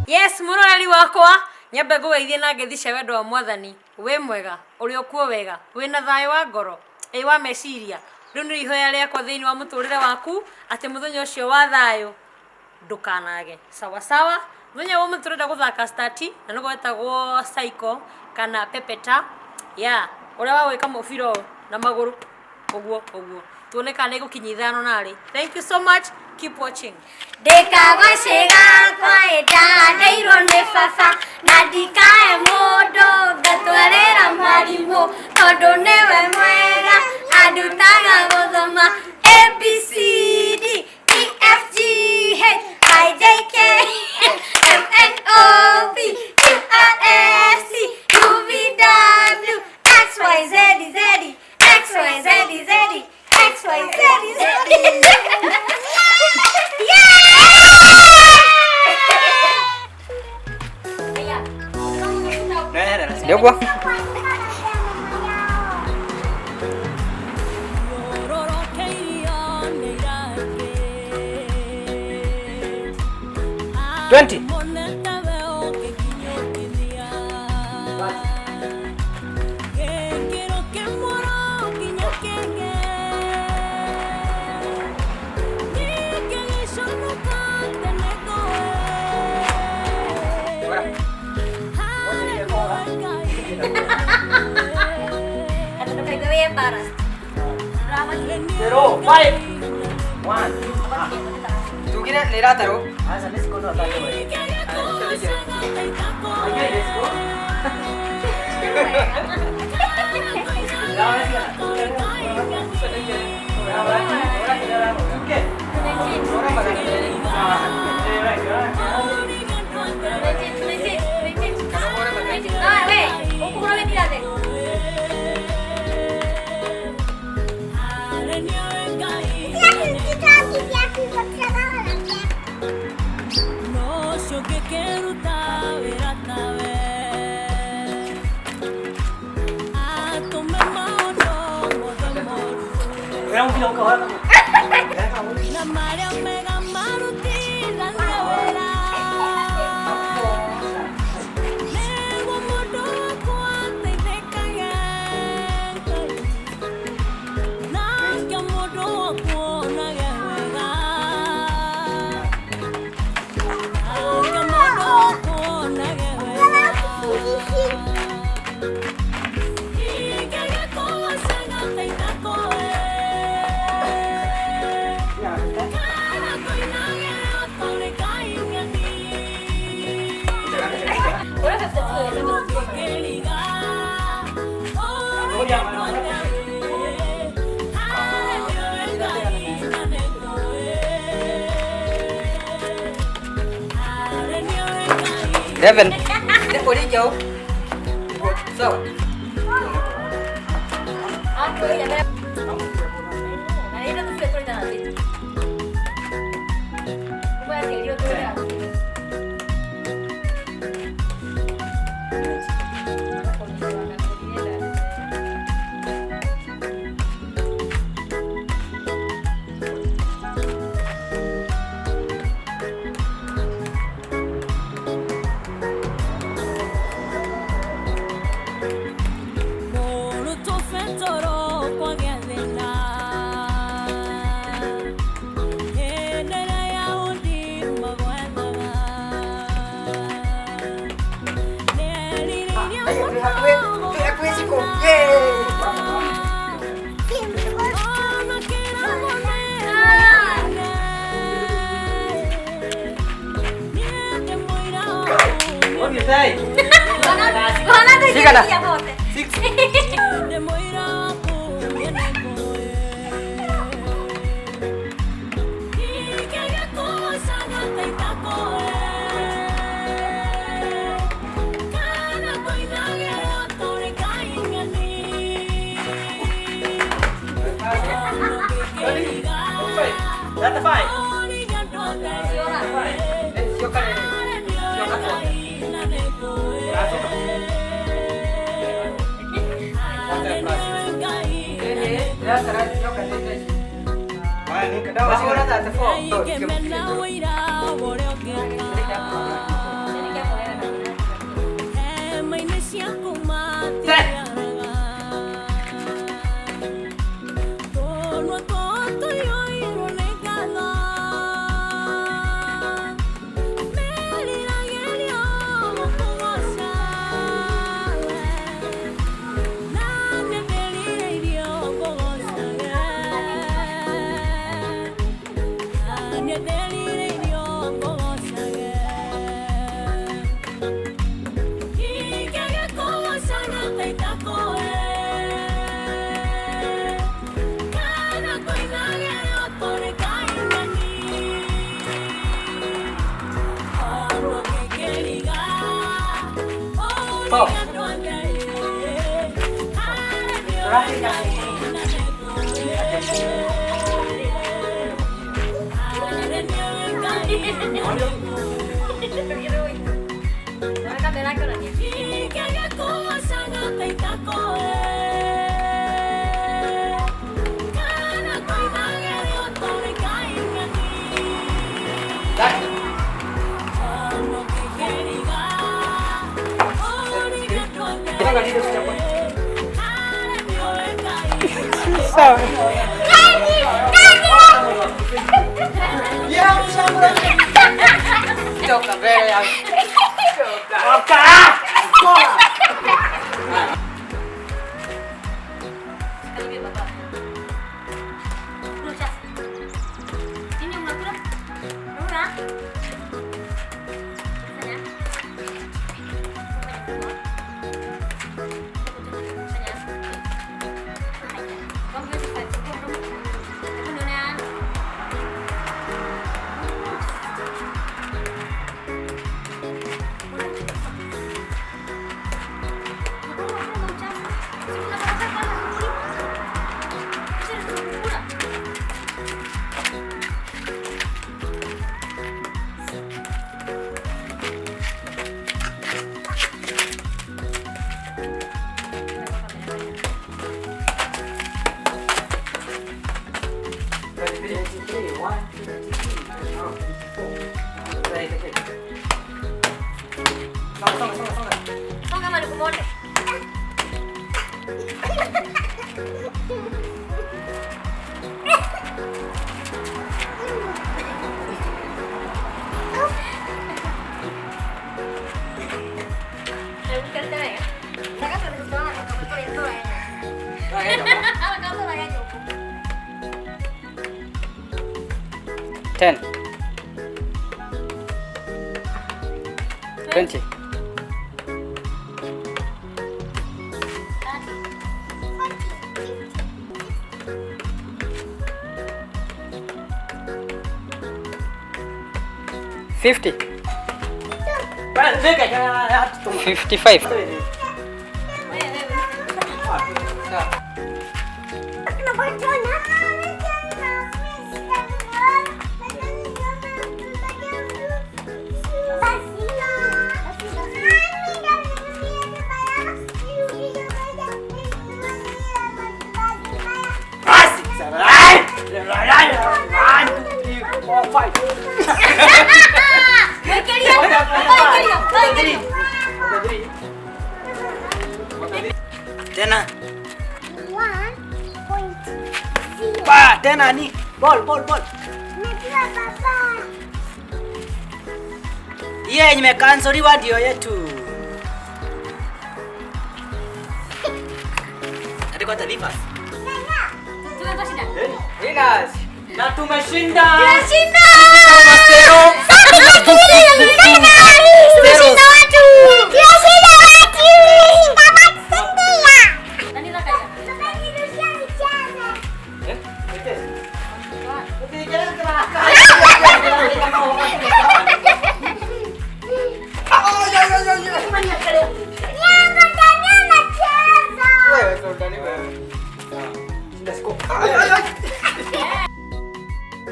Yes, mũroreri wakwa, nyambe ngũgeithie na ngeithi cia wendo wa Mwathani. Wĩ mwega, ũrĩ okuo wega, wĩna thayũ wa ngoro, ĩ wa meciria. Rĩu nĩ ihoya rĩakwa thĩinĩ wa mũtũrĩre waku atĩ mũthenya ũcio wa thayũ ndũkanage. Sawa sawa. Mũthenya wa ũmũthĩ tũrenda gũthaka stati na nĩguo wetagwo cycle kana pepeta. Yeah, ũrĩa wa gwĩka mũbira ũyũ na magũrũ ũguo ũguo. Tuone kana nĩ ĩgũkinyia ithano narĩ. Thank you so much. Keep watching. Ndĩkagwacĩ gakwa ĩndandeirwo nĩ baba na ndikae mũndũ ngatwarĩra mwarimũ tondũ nĩwe mwega andutaga gũthoma A B C D E F G H I J K M N O P Q R S T U V W X Y Z Z X Y Z Z X Y Z Z. Nĩguo. 20. Zero, five, one. Tugire nĩ ĩratarwo. 11. Nĩ kũringa ũ. Sawa. Cigana? Six. That's five. 10 20 50 55. Tena. 1.0. Pa, tena ni. Ball, ball, ball. Baba. Hiyo yenye imekansoliwa ndio yetu. Hadi kwa taarifa. Tumeshinda. Winners. Na tumeshinda. Tumeshinda. Tumeshinda.